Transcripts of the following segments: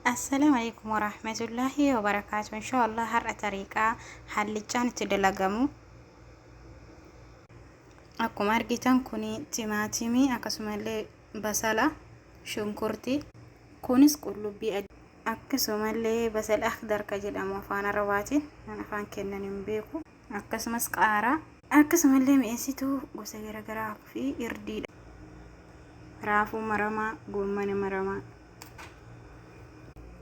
Assalaamu alaikum warahmatullaahi wabarakaatu. Inshaa Allah har'a tariiqaa hallichaan itti dalagamu. Akkuma argitan kun timaatimii, akkasumallee basala, shunkurtii, kunis qullubbii adii, akkasumallee basal akhdar ka jedhamu afaan arabaatiin, kan afaan kennan hin beeku, akkasumas qaaraa, akkasumallee mi'eessituu gosa garaagaraa fi irdiidha. Raafuu maramaa, goommana maramaa.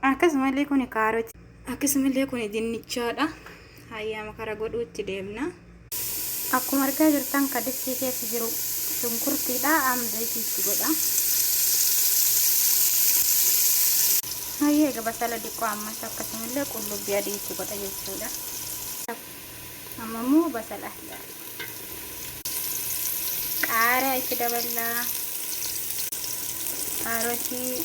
Akkasumallee kun kaarotii. Akkasumallee kun dinnichaadha. Hayyaama kara godhuutti deemna. Akkuma argaa jirtan ka distii keessa jiru shunkurtiidha. Amma zayitii itti godha. Hayyee, egaa basala diqqoo ammas akkasumallee qullubbii adii itti godha jechuudha. Amma immoo basala akhdar. Qaaraa itti daballaa. Kaarotii.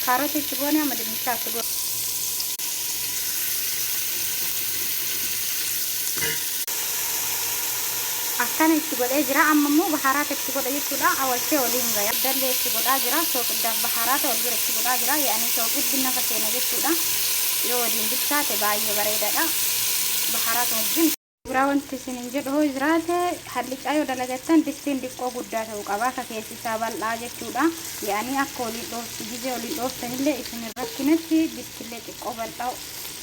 Kaarotii itti goone, amma dinnichaa itti goone. Akkana itti godhee jira. Amma immoo baharaata itti godha jechuudha. Awalchee waliin gaya. Dallee itti godhaa jira. Sooqiddaaf baharaata wal bira itti godhaa jira. Yaa'anii sooqiddi nafa seena jechuudha. Yoo waliin bilchaate baay'ee bareedaadha. Baharaata wajjin. Biraa wanti isin hin jedhu hoo jiraate, hallicaa yoo dalagattan distiin diqqoo guddaa ta'uu qaba. Akka keessi isaa bal'aa jechuudha. Yaa'anii akka waliin dhooftu, gizee waliin dhooftanillee isin hin rakkinetti distillee xiqqoo bal'aa,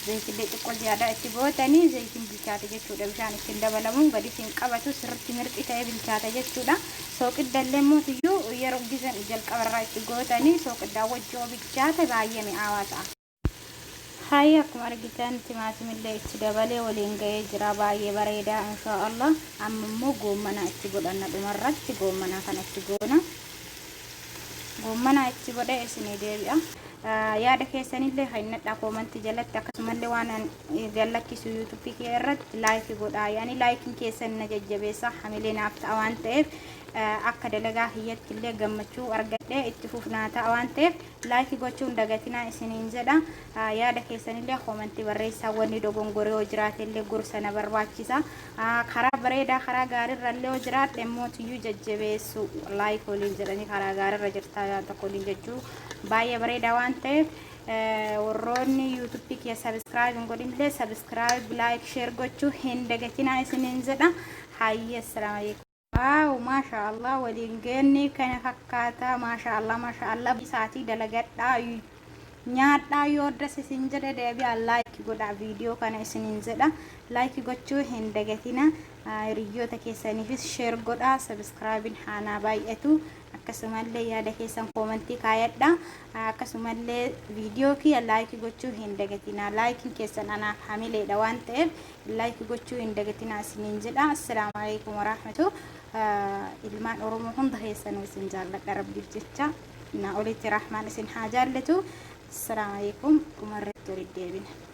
zayitillee xiqqoo ziyaadaa itti gootanii zayitiin bilchaate jechuudha. Bishaan ittiin dabalamu gadi isin qabatu, sirriitti mirxi ta'ee bilchaata jechuudha. Sooqiddallee mootiyyuu yeroo gizeen jalqabarraa itti gootanii sooqiddaa wajji yoo bilchaate baay'ee mi'aawaa ta'a. Hayi, akkuma argitan timaatimillee itti dabalee waliin ga'ee jira, baay'ee bareedaa inshaa Allah. Amma immoo goommanaa itti godhanna, dhumarratti goommanaa kana itti goona. Goommanaa itti godhee isinii deebi'a. Yaada keessanillee kennadhaa koomantii jalatti, akkasumallee waan gallakkisu yuutuubii kee irratti like godhaa. Yaani laayikiin keessan na jajjabeessa, hamilee naaf ta'a waan ta'eef, akka dalagaa kiyyatti illee gammachuu argadhee itti fufnaa ta'a waan ta'eef, like gochuun dagatinaa isiniin jedha. Yaada keessanillee koomantii barreessaa, wanni dogongoree yoo jiraate illee gorsa na barbaachisa. Karaa bareedaa, karaa gaariirra illee yoo jiraadhe immoo tuyyuu jajjabeessu, like waliin jedhanii karaa gaariirra jirtaa waan tokko waliin jechuu baay'ee bareedaa waan ta'eef, warroonni yuutuubii kiyya subscribe hin godhinillee subscribe, like, share gochuu hin dagatinaa isiniin jedha. Hayyee, assalaamu alaikum. Wow, maasha Allah, waliin geenni kana fakkaata. Maasha Allah, maasha Allah, isaatii dalagadhaa, nyaadhaa. Yoo das isin jedhe deebi'aa like godhaa viidiyoo kana isiniin jedha. Like gochuu hin dagatina, hiriyoota keessaniifis share godhaa, subscribe haanaa baay'atu. Akkasumallee yaada keessan koomantii kaayadha. Akkasumallee viidiyoo kiyya like gochuu hin dagatina. Laayikiin keessan anaaf hamileedha waan ta'eef, like gochuu hin dagatina isiniin jedha. Assalaamu alaikum warahmatu. Ilmaan Oromoo hunda keessanuu isin jaalladha, rabbiif jecha na olitti rahmaan isin haa jaallatu. Assalaamu alaikum, dhumarratti walitti deebina.